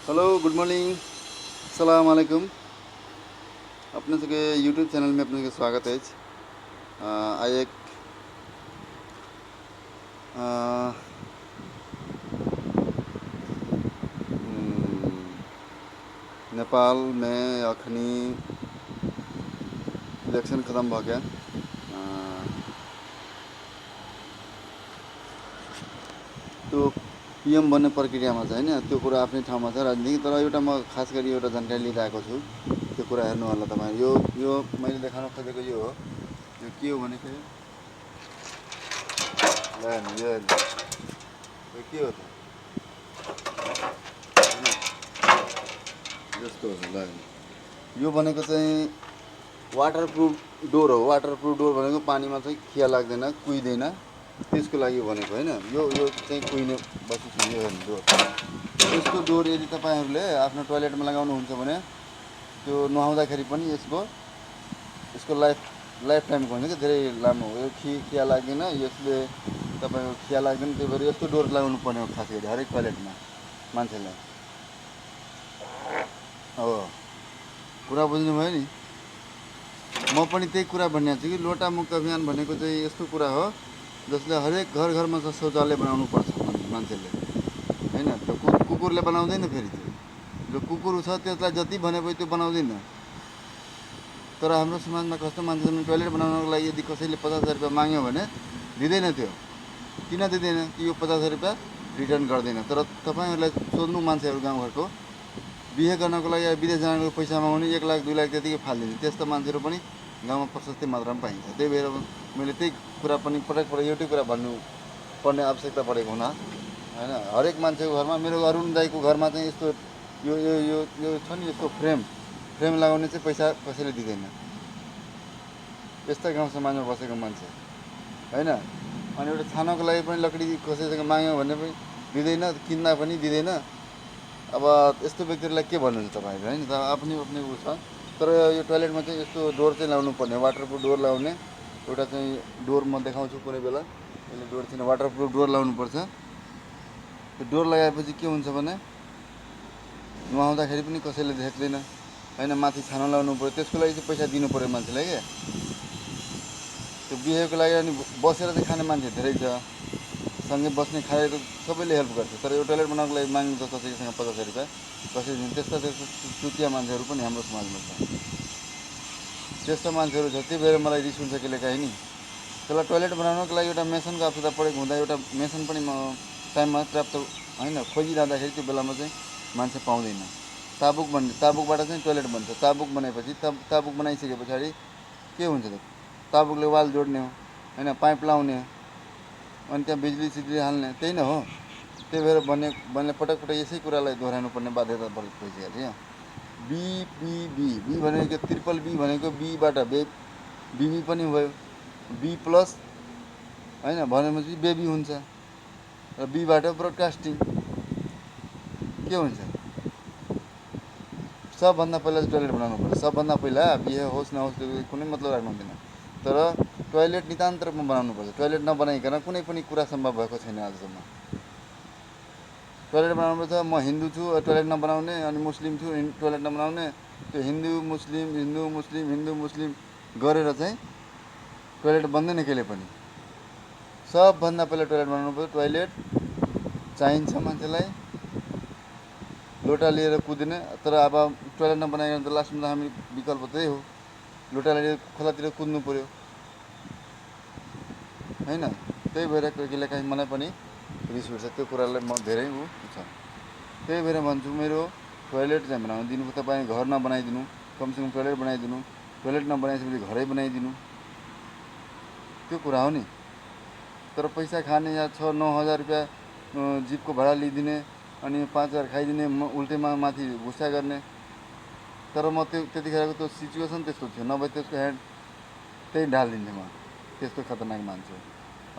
Hello good morning अस्सलाम वालेकुम। अपने सबके यूट्यूब चैनल में अपने सबके स्वागत है। आज एक अ, नेपाल में अखनी इलेक्शन खत्म भ गया। त्यो पीएम बन्ने प्रक्रियामा छ हैन, त्यो कुरा आफ्नै ठाउँमा छ राजनीति। तर एउटा म खास गरी एउटा जानकारी लिइरहेको छु, त्यो कुरा हेर्नु होला तपाईँ। यो यो मैले देखाउन खोजेको यो हो, यो के हो भनेको ल हेर्नु, यो हेर्नु, यो के हो त यस्तो हो। ल हेर्नु, यो भनेको चाहिँ वाटरप्रुफ डोर हो। वाटरप्रुफ डोर भनेको पानीमा चाहिँ खिया लाग्दैन, कुहिँदैन, त्यसको लागि भनेको होइन। यो यो चाहिँ कुहिने बस्नु छ। यो हेर्नु डोर, यस्तो डोर यदि तपाईँहरूले आफ्नो टोयलेटमा लगाउनुहुन्छ भने त्यो नुहाउँदाखेरि पनि यसको यसको लाइफ टाइमको हुन्छ कि धेरै लामो हो। यो खिया लाग्दैन, यसले तपाईँको खिया लाग्दैन। त्यही भएर यस्तो डोर लगाउनु पर्ने हो खास गरी हरेक टोयलेटमा मान्छेलाई। हो, कुरा बुझ्नुभयो नि। म पनि त्यही कुरा भनिरहेको छु कि लोटा मुक्त अभियान भनेको चाहिँ यस्तो कुरा हो जसले हरेक घर घरमा शौचालय बनाउनु पर्छ मान्छेले होइन। त्यो कुकुरले बनाउँदैन। फेरि त्यो जो कुकुर छ त्यसलाई जति भनेपछि त्यो बनाउँदैन। तर हाम्रो समाजमा कस्तो मान्छे टोयलेट बनाउनको लागि यदि कसैले 50,000 रुपियाँ माग्यो भने दिँदैन। त्यो किन दिँदैन कि यो 50,000 रुपियाँ रिटर्न गर्दैन। तर तपाईँहरूलाई सोध्नु, मान्छेहरू गाउँघरको बिहे गर्नको लागि विदेश जानको पैसा माग्ने 1 लाख 2 लाख त्यतिकै फालिदिन्छ। त्यस्तो मान्छेहरू पनि गाउँमा प्रशस्तै मात्रामा पाइन्छ। त्यही भएर मैले त्यही कुरा पनि पटक एउटै कुरा भन्नु पर्ने आवश्यकता परेको हुना होइन। हरेक मान्छेको घरमा, मेरो अरुण दाईको घरमा चाहिँ यस्तो यो यो यो यो छ नि, यस्तो फ्रेम लगाउने चाहिँ पैसा कसैले दिँदैन। यस्ता गाउँ समाजमा बसेको मान्छे होइन। अनि एउटा छानोको लागि पनि लकडी कसैसँग माग्यो भने पनि दिँदैन, किन्दा पनि दिँदैन। अब यस्तो व्यक्तिहरूलाई के भन्नुहुन्छ तपाईँहरू होइन। त आफ्नै आफ्नै उ छ। तर यो टोयलेटमा चाहिँ यस्तो डोर चाहिँ लाउनु पर्ने, वाटरप्रुफ डोर लाउने एउटा चाहिँ डोर म देखाउँछु कुनै बेला। यसले डोर छैन, वाटरप्रुफ डोर लाउनुपर्छ। त्यो डोर लगाएपछि के हुन्छ भने नुहाउँदाखेरि पनि कसैले देख्दैन होइन। माथि छानो लाउनु पऱ्यो, त्यसको लागि चाहिँ पैसा दिनु पऱ्यो मान्छेलाई क्या। त्यो बिहेको लागि अनि बसेर चाहिँ खाने मान्छे धेरै छ, सँगै बस्ने खाएर सबैले हेल्प गर्छ। तर यो टोयलेट बनाउनको लागि माग्नु त कसैसँग 50,000 रुपियाँ कसैले दिन्छ। त्यस्ता चुतिया मान्छेहरू पनि हाम्रो समाजमा छ। त्यस्ता मान्छेहरू छ। त्यही भएर मलाई रिस हुन्छ कहिलेकाहीँ नि। त्यसलाई टोयलेट बनाउनको लागि एउटा मेसनको आवश्यकता परेको हुँदा एउटा मेसन पनि टाइममा प्राप्त होइन खोजिरहँदाखेरि त्यो बेलामा चाहिँ मान्छे पाउँदैन। ताबुकबाट चाहिँ टोयलेट बन्छ। ताबुक बनाएपछि ताबुक बनाइसके पछाडि के हुन्छ त, ताबुकले वाल जोड्ने हो होइन, पाइप लाउने, अनि त्यहाँ बिजुली सिजुली हाल्ने, त्यही नै हो। त्यही भएर भन्ने पटक यसै कुरालाई दोहोऱ्याउनु पर्ने बाध्यता भइसकेको छ। यहाँ बी भनेको ट्रिपल बी भनेको बीबाट बीबी पनि भयो, बी प्लस होइन भनेपछि बेबी हुन्छ। र बीबाट ब्रोडकास्टिङ के हुन्छ। सबभन्दा पहिला चाहिँ टोयलेट बनाउनु पर्छ। सबभन्दा पहिला बिहे होस् नहोस् त्यो कुनै मतलब राख्नु हुँदैन। तर टोयलेट नितान्त रूपमा बनाउनु पर्छ। टोयलेट नबनाइकन कुनै पनि कुरा सम्भव भएको छैन आजसम्म। टोयलेट बनाउनुपर्छ। म हिन्दू छु टोयलेट नबनाउने, अनि मुस्लिम छु टोयलेट नबनाउने। त्यो हिन्दू मुस्लिम गरेर चाहिँ टोयलेट बन्दैन कहिले पनि। सबभन्दा पहिला टोयलेट बनाउनु पर्छ। टोयलेट चाहिन्छ मान्छेलाई, लोटा लिएर कुद्ने। तर अब टोयलेट नबनाइकन त लास्टमा त हामी विकल्प त्यही हो, लोटा लिएर खोलातिर कुद्नु पऱ्यो होइन। त्यही भएर कहिलेकाहीँ मलाई पनि रिस उठ्छ त्यो कुरालाई। म धेरै उ छ। त्यही भएर भन्छु, मेरो टोयलेट चाहिँ बनाउनु दिनु। तपाईँ घर नबनाइदिनु, कमसेकम टोयलेट बनाइदिनु। टोयलेट नबनाइसकेपछि घरै बनाइदिनु, त्यो कुरा हो नि। तर पैसा खाने या 6-9 हजार रुपियाँ जिपको भाडा लिइदिने, अनि 5,000 खाइदिने, उल्टैमा माथि गुस्सा गर्ने। तर म त्यतिखेरको त्यो सिचुएसन त्यस्तो थियो, नभए त्यसको ह्यान्ड त्यही ढालिदिन्थेँ म। त्यस्तो खतरनाक मान्छे।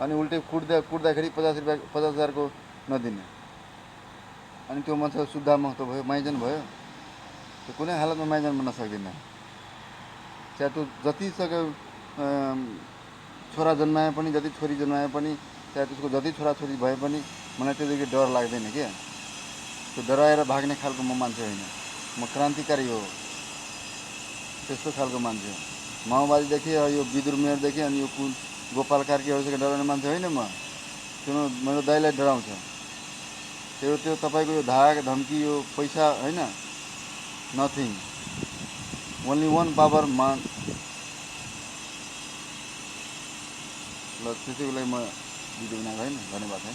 अनि उल्टै कुट्दाखेरि 50,000को नदिने, अनि त्यो मान्छे शुद्ध महत्त्व भयो, माइजन भयो। त्यो कुनै हालतमा माइजन बन्न सक्दिनँ। चाहे त्यो जति सक्यो छोरा जन्माए पनि, जति छोरी जन्माए पनि, चाहे त्यसको जति छोराछोरी भए पनि मलाई त्योदेखि डर लाग्दैन क्या। त्यो डराएर भाग्ने खालको म मान्छे होइन, म क्रान्तिकारी हो, त्यस्तो खालको मान्छे हो। माओवादीदेखि यो विदुर मेयरदेखि अनि यो कुन गोपाल कार्कीहरूसँग डराउने मान्छे होइन म। त्यो मेरो दाइलाई डराउँछ। त्यो तपाईँको यो धाक धम्की यो पैसा होइन, नथिङ, ओन्ली वान पावर मान। ल त्यसैको लागि म भिडियो बनाएको होइन, धन्यवाद है।